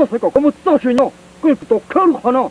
Koj xav kom koj muaj txoj sia nyob, koj yuav tsum tau khawb lub qhov no.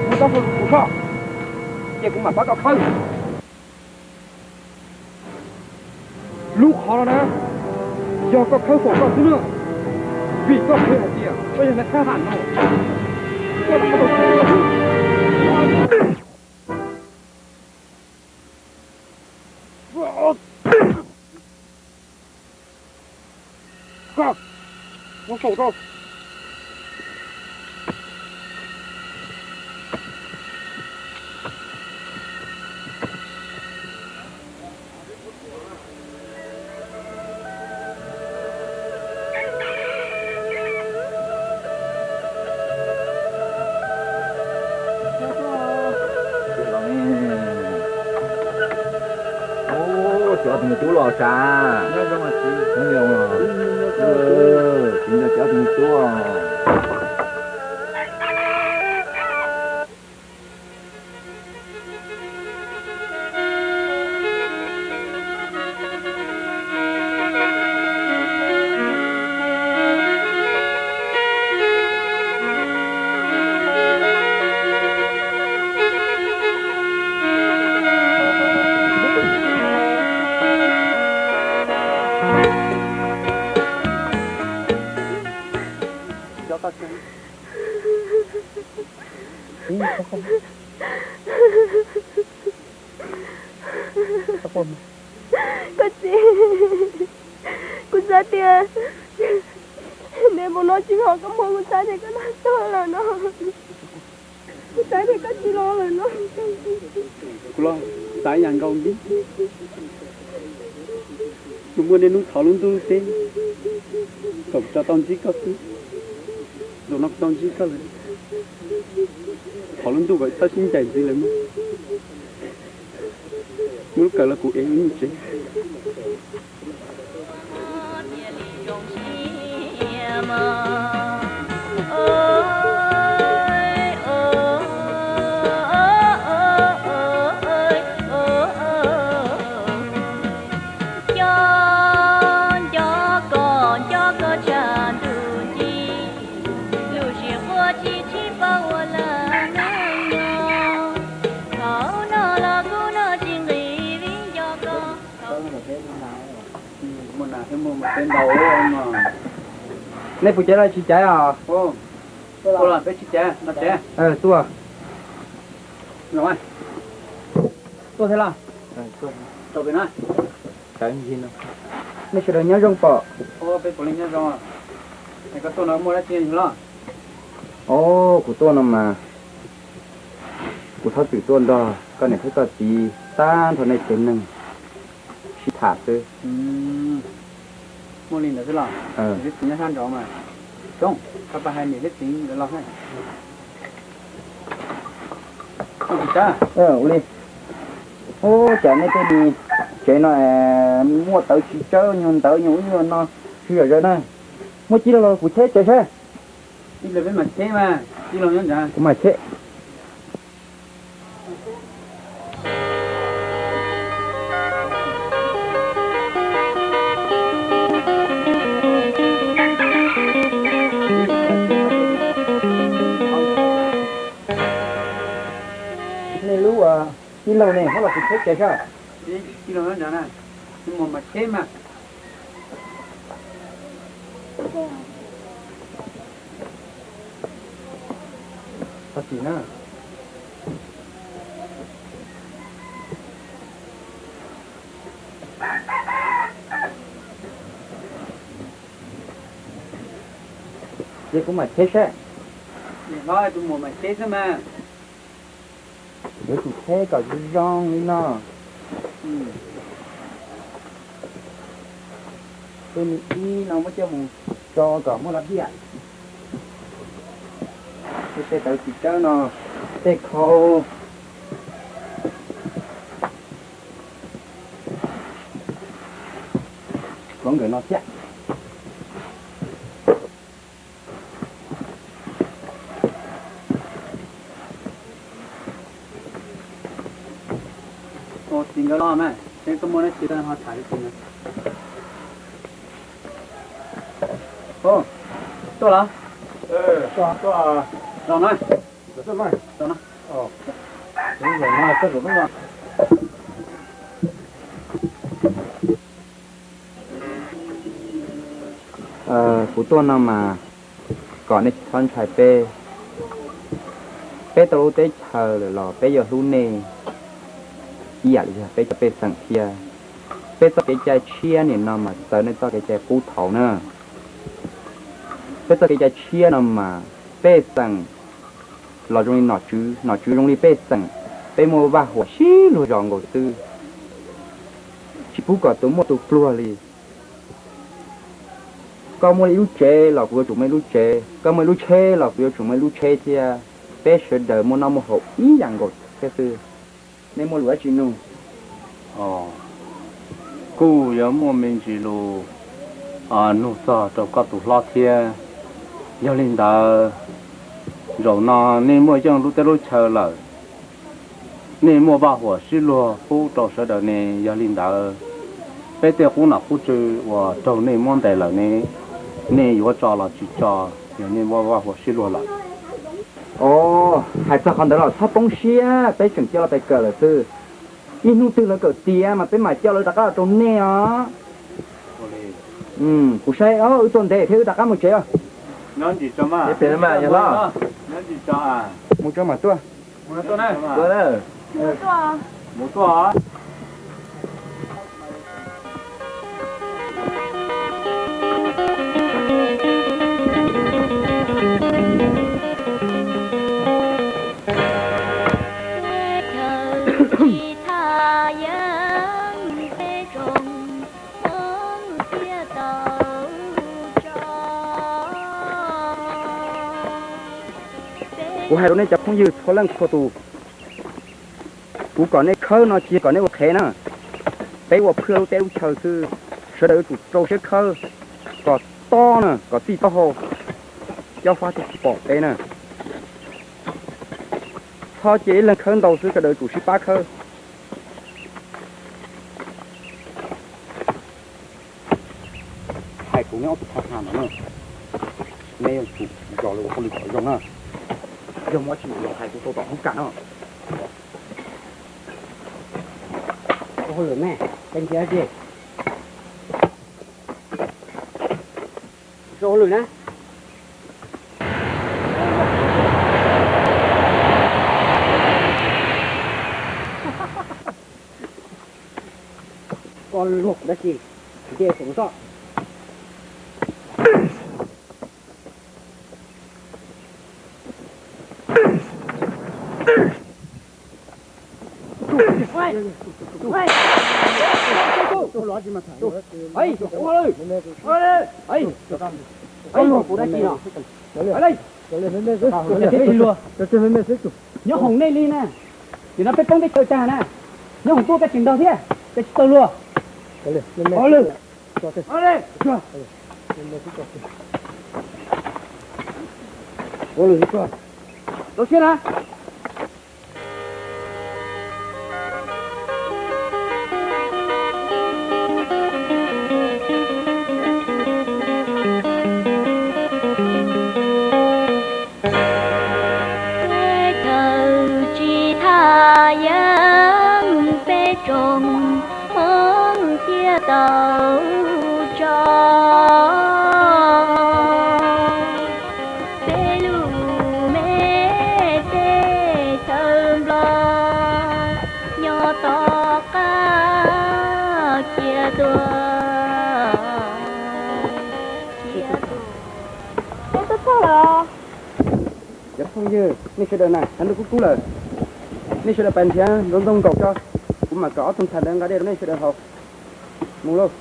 Muab taub hau rau kuv soj, ces kuv mam pab koj khawb. Lub qhov no na, yog koj khawb faus koj xwb na, vim koj qhia hais tias koj yog nais thab ham no, koj rov qab tau txim koj xwb. Koj, muab faus rau. Cov tus me tub los sav. Txiv nrog cov tus me tub. Koj txiv, kuv xav tias neb mus no tsis ho koj muab kuv xav tias koj noj tag lawm no. Kuv xav tias koj tsis los lawm no. Kuv los xav ib yam nkaus li. Kuv muaj niaj hnub thov lub ntuj lub teb kom kuv tau ntsib koj xwb. Zaum no kuv tau ntsib koj lawm, thov lub ntuj kom txhob sib ncaim ntxiv lawm mog. Muab lub kawm los kuv ev ib tsev. Nej puas caiv los tsis caiv os? Peb tsis caiv, no tsev. Tuaj. Tuaj thiab los? Nej sawv daws nyob zoo pom? Peb puav leej nyob zoo. Koj tuaj no muaj dab tsi los? Os, kuv tuaj no mas kuv thov txim tuaj nrog koj niam thiab koj txiv tag nrho nej tsev neeg sib tham xwb. Muaj li ntawd xwb los? Niam thiab txiv nyob sab nraud mas coob, koj pab hais niam thiab txiv los. Ua li, ua cas nej tej tsev no muaj tawv tsis tsawb, nyuag ntawv nyuag ub nyuag no, tsis zom zaws na. Muab cib los kuv cheb tsev saib. Kuv mam cheb. Nej lub tij laug ne, muab los kuv cheb tsev saib. Tij laug nyob nrad na, mam cheb mas. Txhob chim na. Ces kuv mam cheb saib. Tus muam mam cheb xwb mas. Yuav tsum cheb kom zoo zoo li no. Tej me ib no muab coj mus tso kom muaj lab diaj. Tej tawv txiv tsawb no, tej khau tsis kov nkawm no thiab. Ua txiv nkawd los mas, seb koj muaj dab tsi ho tham li txiv na. Tuaj los? Los na. Los na. Kuv tuaj no mas kom nej tsis txhob ntshai peb. Peb tau lub teb chaws lawm los peb yuav hlub nej ib yam li yog peb cov pej xeem thiab. Peb txoj kev cai tshiab nim no mas txawv nej txoj kev cai qub thaud na. Peb txoj kev cai tshiab no mas pej xeem los zoo li nom tswv, nom tswv zoo li pej xeem, peb muaj vaj huam sib luag zos nkaus xwb, tsis pub kom tus muaj tus pluag li. Koj muaj ib lub tsev los kuv yuav tsum muaj ib lub tsev, koj muaj ib lub tsheb los kuv yuav tsum muaj ib lub tsheb thiab. Peb sawv daws muaj noj muaj haus ib yam nkaus thiab xwb. Nej muaj lus dab tsi nug? Kuj yuav muaj me ntsis lus nug txog rau koj tus hlob thiab. Yog li ntawd, zaum no nej muaj yeej lub teb lub chaw lawm, nej muaj vaj huam sib luag pub rau sawv daws ne. Yog li ntawd, peb tej qub nom qub tswv uas raug nej muab ntes lawm ne, nej yuav tso los tsis tso, yog nej muaj vaj huam sib luag lawm. Os, hais txog qhov ntawd los txhob poob siab, peb tseem coj lawv pais kawm lawm xwb. Ib hnub twg lawv kawm tiav mas peb mam coj lawv rov qab los rau nej os. Kuv saib wb tuaj ntev thiab, wb rov qab mus tsev os. Mus tso mam tuaj. Kuv hais rau nej cov phooj ywg txhua leej txhua tus, kuv kom nej khawb no tsis yog kom nej ua qhev na. Peb ua phwj lub teb lub chaw xwb, sawv daws yuav tsum rau siab khawb kom tob na, kom txij taub hau cob fab thiaj tsis pom peb na. Txhob cia ib leeg khawb ntau xwb, sawv daws yuav tsum sib pab khawb. Hais kuv neb ob tug thab ham no na, neb yuav tsum zov lawv ua hauj lwm kom zoo na. Yog muaj dab tsi los hais kuv tau tom hoob kam no. Ua hauj lwm me, peb ntiav ces ua hauj lwm na. Koj luag dab tsi? Nce saum no tso. Koj luag kuv dab tsi no? Luag. Nyob hoom nej li na. Nim no peb poob teb chaws tag na. Nyob hoom tuaj koj tseem ntaug thiab, koj tsis tau luag. Lwm. Rau siab na. Teb chaws tsis thaj yeeb peb tsoom Hmoob thiaj tau tso. Peb lub me teb chaws Nplog nyob tom qab Cia tua, cia tua. Peb tuaj txog lawm. Cov phooj ywg, nej sawv daws na, tshav ntuj kub kub lawm. Nej sawv daws pais nrhiav ntoo nkaus tso, kuv mam kom ob tug ntxhais ntawd nqa dej rau nej sawv daws haus. Mus lauj.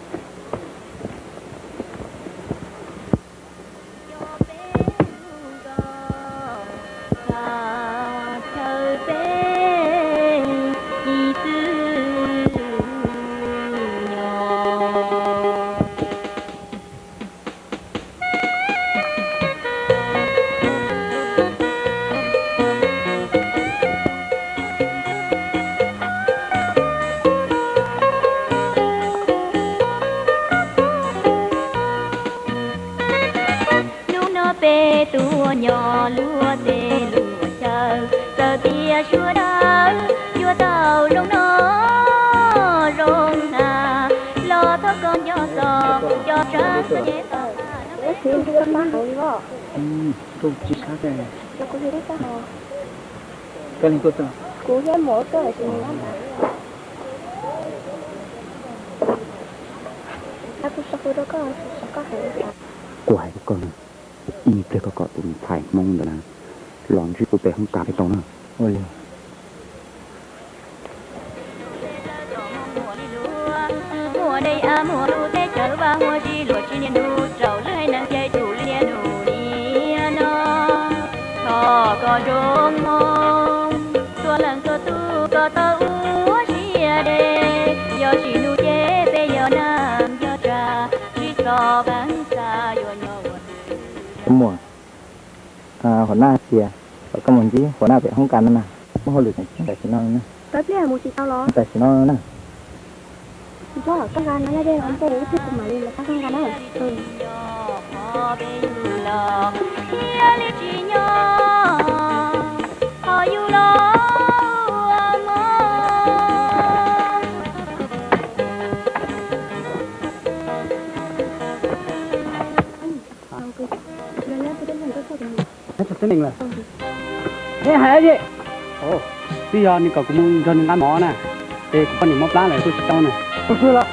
Hnub no peb tuaj nyob luag tej luag chaw, txawm tias sawv daws yuav tau zoo noj zoo hnav, los thov koj nco txog cov tsab xov nyem tau. Kuv hais rau koj na, ib pliag koj kom tus ntxhais Hmoob ntawd na los ntsib kuv pem hoob kas peb tau na. Ua li. Muaj dej av muaj lub teb chaws vaj huam tsis luag tsis niaj hnub raug lwm haiv neeg cem tus liab nus niag no. Thov koj zoo hmoov, txhua leej txhua tus kom tau ua siab deb, yog tsis hnub ces peb yog nam yog tsav, tsis txhob peem xav yuav nyob ua twg. Muaj, Huam Naj tias kom koj mus ntsib Huam Naj pem hoob kas no na, muaj hauj lwm tam sim no na. Tam sim no na. Nco, koj nqa no nyob dej los ib pliag kuv mam li los pab koj nqa na. Neb hais li, twb yog nws kom kuv mus nrog nws nqa mov na, ces kuv poj niam mob plab lawm tuaj tsis tau na. Tus twg los?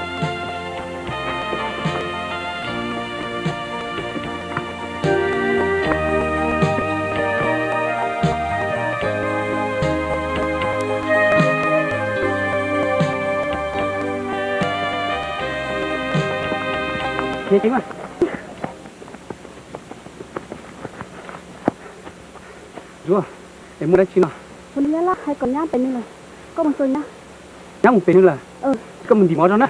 Ua, es muaj dab tsi no? Ua li nyab laj hais kom nyab pem nws lawm, koj mus txog nyab. Nyab mus pem nws lawm? Koj mus ntim mov zog na.